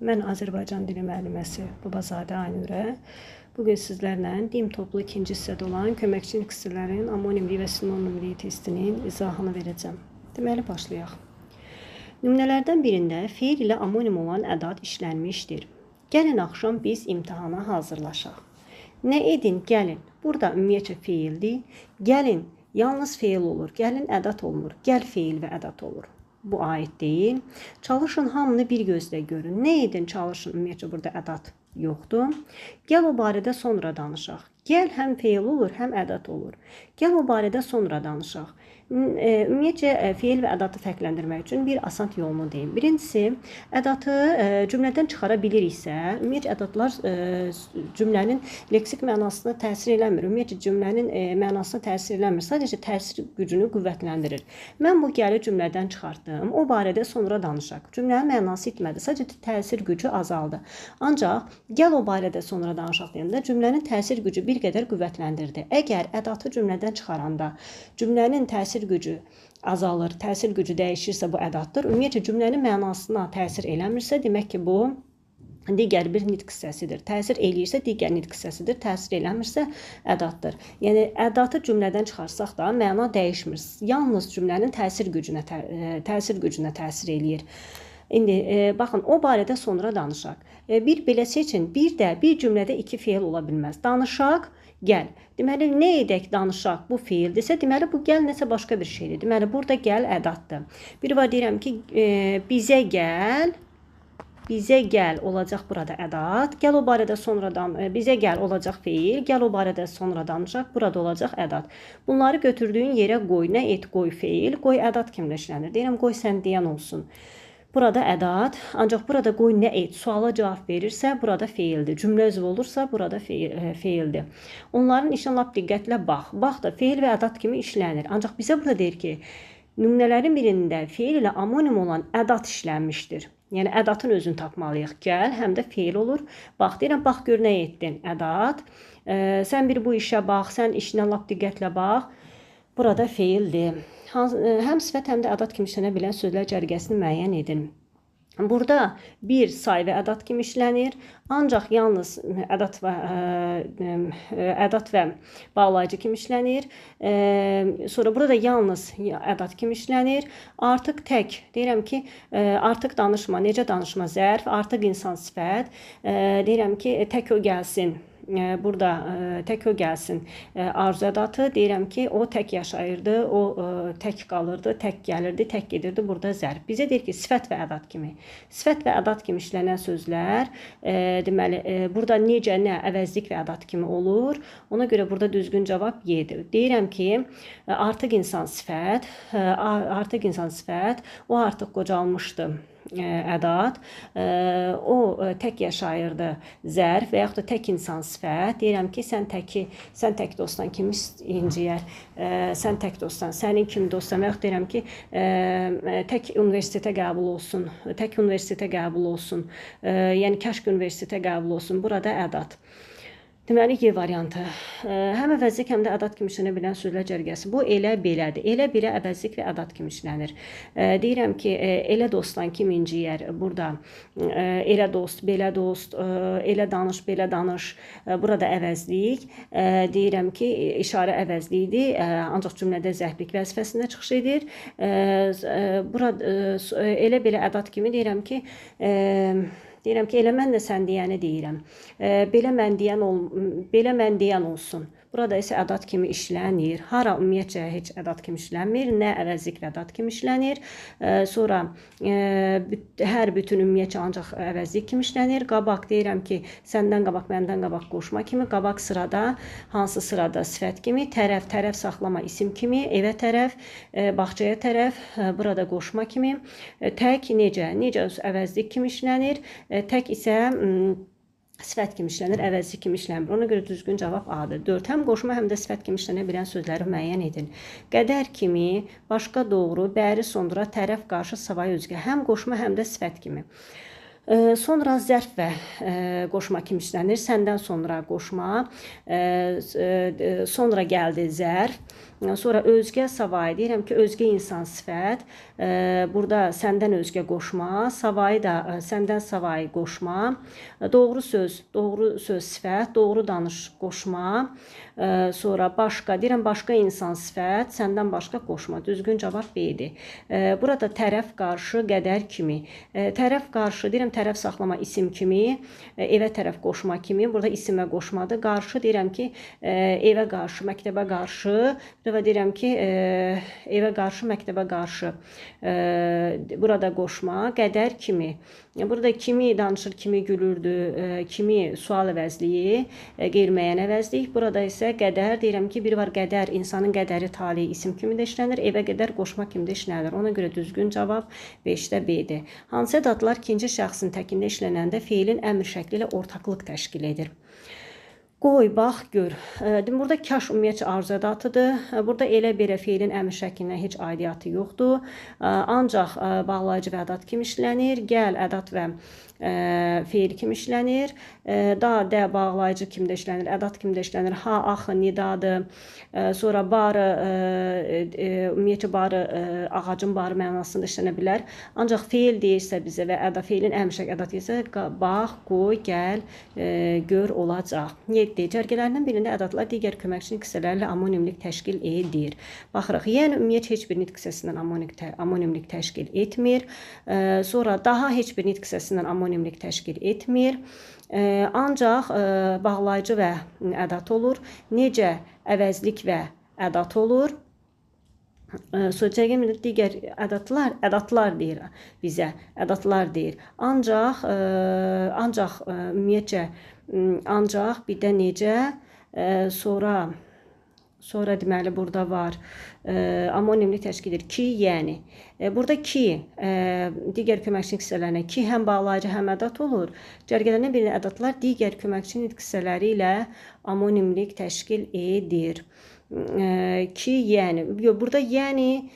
Mən Azərbaycan dili müəlliməsi Babazadə Aynurə. Bugün sizlərlə DİM toplu ikinci hissədə olan köməkçi hissələrin amonimliyi və sinonimliyi testinin izahını verəcəm. Deməli, başlayaq. Nümunələrdən birində feil ilə amonim olan ədat işlənmişdir. Gəlin axşam biz imtahana hazırlaşaq. Nə edin, gəlin. Burada ümumiyyətcə feildir. Gəlin yalnız feil olur, gəlin ədat olmur, gəl feil və ədat olur. Bu aid deyil. Çalışın, hamını bir gözlə görün. Nə edin, çalışın, ümumiyyətcə burada ədat yoxdur. Gəl o barədə sonra danışaq. Gəl həm feil olur, həm ədat olur. Gəl o barədə sonra danışaq. Ümumiyyətcə feil və ədatı fərqləndirmək üçün bir asan yolunu deyim. Birincisi, ədatı cümlədən çıxara biliriksə, ümumiyyətcə ədatlar cümlənin leksik mənasına təsir eləmir. Ümumiyyətcə cümlənin mənasına təsir eləmir. Sadəcə təsir gücünü qüvvətləndirir. Mən bu gəli cümlədən çıxartdım. O barədə sonra danışaq. Cümlənin mənası itmədi. Sadəcə təsir gücü azaldı. Ancaq gəl o barədə sonra danışaq deyəndə cümlənin təsir gücü bir qədər qüvvətləndirdi. Əgər ədatı cümlədən çıxaranda cümlənin təsir gücü azalır, təsir gücü dəyişirsə bu ədatdır. Ümumiyyətcə cümlənin mənasına təsir eləmirsə, demək ki, bu digər bir nitq hissəsidir. Təsir eləyirsə digər nitq hissəsidir, təsir eləmirsə ədatdır. Yəni ədatı cümlədən çıxarsaq da məna dəyişmir. Yalnız cümlənin təsir gücünə təsir eləyir. İndi baxın, o barədə sonra danışaq. Bir belə seçin, bir də bir cümlədə iki feil ola bilməz. Danışaq, gəl. Deməli, nə edək danışaq, bu feildirsə, deməli, bu gəl nəsə başqa bir şeydir. Deməli, burada gəl ədatdır. Bir var deyirəm ki, bizə gəl, bizə gəl olacaq burada ədat, gəl o barədə sonradan, bizə gəl olacaq feil, gəl o barədə sonra danışaq, burada olacaq ədat. Bunları götürdüyün yerə qoy, nə et, qoy feil, qoy ədat kimlə işlənir. Deyirəm, qoy sən deyən olsun. Burada ədat, ancaq burada qoy nə et, suala cavab verirsə, burada feildir. Cümlə üzvü olursa, burada feildir. Onların işinə lap diqqətlə bax. Bax da feil və ədat kimi işlənir. Ancaq bizə burada deyir ki, nümunələrin birində feil ilə amonim olan ədat işlənmişdir. Yəni, ədatın özünü tapmalıyıq. Gəl, həm də feil olur. Bax, deyirəm, bax, gör nə etdin, ədat. Sən bir bu işə bax, sən işinə lap diqqətlə bax. Burada feildir. Həm sifət, həm də ədat kimi işlənə bilən sözlər cərgəsini müəyyən edin. Burada bir say və ədat kimi işlənir. Ancaq yalnız ədat və bağlayıcı kimi işlənir. Sonra burada yalnız ədat kimi işlənir. Artıq tək, deyirəm ki, artıq danışma, necə danışma zərf, artıq insan sifət. Deyirəm ki, tək o gəlsin. Burada tək o gəlsin arzu ədatı. Deyirəm ki, o tək yaşayırdı, o tək qalırdı, tək gəlirdi, tək gedirdi. Burada zərf. Bizə deyir ki, sifət və ədat kimi. Sifət və ədat kimi işlənən sözlər, deməli, burada necə, nə, əvəzlik və ədat kimi olur. Ona görə burada düzgün cavab Y-dir. Deyirəm ki, artıq insan sifət, artıq insan sifət, o artıq qocalmışdı ədat, o tək yaşayırdı zərf və yaxud da tək insan sifət. Deyirəm ki, sən tək dostdan kimi inciyər, sən tək dostdan, sənin kimi dostdan və yaxud deyirəm ki, tək universitetə qəbul olsun, tək universitetə qəbul olsun, yəni kaş ki universitetə qəbul olsun. Burada ədat. Deməli, Y variantı. Həm əvəzlik, həm də ədat kimi işlənə bilən sözlər cərgəsi. Bu, elə belədir. Elə belə əvəzlik və ədat kimi işlənir. Deyirəm ki, elə dostdan kim inciyər? Burada elə dost, belə dost, elə danış, belə danış. Burada əvəzlik. Deyirəm ki, işarə əvəzlikdir. Ancaq cümlədə zərflik vəzifəsində çıxış edir. Burada elə belə ədat kimi deyirəm ki, elə mən də sən deyəni deyirəm. Belə mən deyən olsun. Burada isə ədat kimi işlənir. Hara ümumiyyətcə heç ədat kimi işlənmir, nə əvəzlik və ədat kimi işlənir. Sonra hər bütün ümumiyyətcə ancaq əvəzlik kimi işlənir. Qabaq deyirəm ki, səndən qabaq, məndən qabaq qoşma kimi. Qabaq sırada, hansı sırada sifət kimi. Tərəf, tərəf saxlama isim kimi. Evə tərəf, bağçaya tərəf, burada qoşma kimi. Tək necə, necə əvəzlik kimi işlənir. Tək isə sifət kimi işlənir, əvəzlik kimi işlənmir. Ona görə düzgün cavab A-dır. 4. Həm qoşma, həm də sifət kimi işlənə bilən sözləri müəyyən edin. Qədər kimi, başqa doğru, bəri, sonra, tərəf, qarşı, savayı, özgə. Həm qoşma, həm də sifət kimi. Sonra zərf və qoşma kimi işlənir. Səndən sonra qoşma, sonra gəldi zərf. Sonra özgə savayı deyirəm ki, özgə insan sifət. Burada səndən özgə qoşma, savayı da səndən savayı qoşma. Doğru söz, doğru söz sifət, doğru danış qoşma. Sonra başqa, deyirəm başqa insan sifət, səndən başqa qoşma. Düzgün cavab B-dir. Burada tərəf, qarşı, qədər kimi. Tərəf, qarşı, deyirəm tərəf saxlama isim kimi, evə tərəf qoşma kimi. Burada isimə qoşmadır. Qarşı deyirəm ki, evə qarşı, məktəbə qarşı. Və deyirəm ki, evə qarşı, məktəbə qarşı. Burada qoşma, qədər kimi. Burada kimi danışır, kimi gülürdü, kimi sual əvəzliyi, qeyri-müəyyən əvəzlik. Burada isə qədər, deyirəm ki, bir var qədər, insanın qədəri, taleyi isim kimi də işlənir, evə qədər qoşma kimi də işlənir. Ona görə düzgün cavab 5-də B-dir. Hansı ədadlar ikinci şəxsin təkində işlənəndə feilin əmr şəkli ilə ortaqlıq təşkil edir? Qoy, bax, gör. Burada kaş ümumiyyətcə arzu ədatıdır. Burada elə belə feilin əmr şəklinə heç aidiyyatı yoxdur. Ancaq bağlayıcı və ədat kimi işlənir. Gəl, ədat və feil kimi işlənir. Da, də bağlayıcı kimi də işlənir, ədat kimi də işlənir. Ha, axı, nidadır. Sonra barı, ümumiyyətcə barı, ağacın barı mənasında işlənə bilər. Ancaq feil deyirsə bizə və əda, feilin əmr şəkli ədat deyirsə, bax, qoy, gəl, gör olacaq. 7. Cərgələrindən birində ədadlar digər köməkçi nitq hissələri ilə amonimlik təşkil edir. Baxırıq, yəni ümumiyyətcə heç bir nitq hissəsindən amonimlik təşkil etmir. Sonra daha heç bir nitq hissəsindən amonimlik təşkil etmir. Ancaq bağlayıcı və ədat olur. Necə əvəzlik və ədat olur. Sonra cərgə digər ədadlar, ədadlar deyir bizə, ədadlar deyir. Ancaq, ümumiyyətcə, ancaq bir də necə, sonra deməli burada var amonimlik təşkil edir. Ki, yəni. Burada ki, digər köməkçi nitq hissələrinə ki, həm bağlayıcı, həm ədat olur. Cərgələrindən birində ədadlar digər köməkçi nitq hissələri ilə amonimlik təşkil edir. Ki, yəni. Yox, burada yəni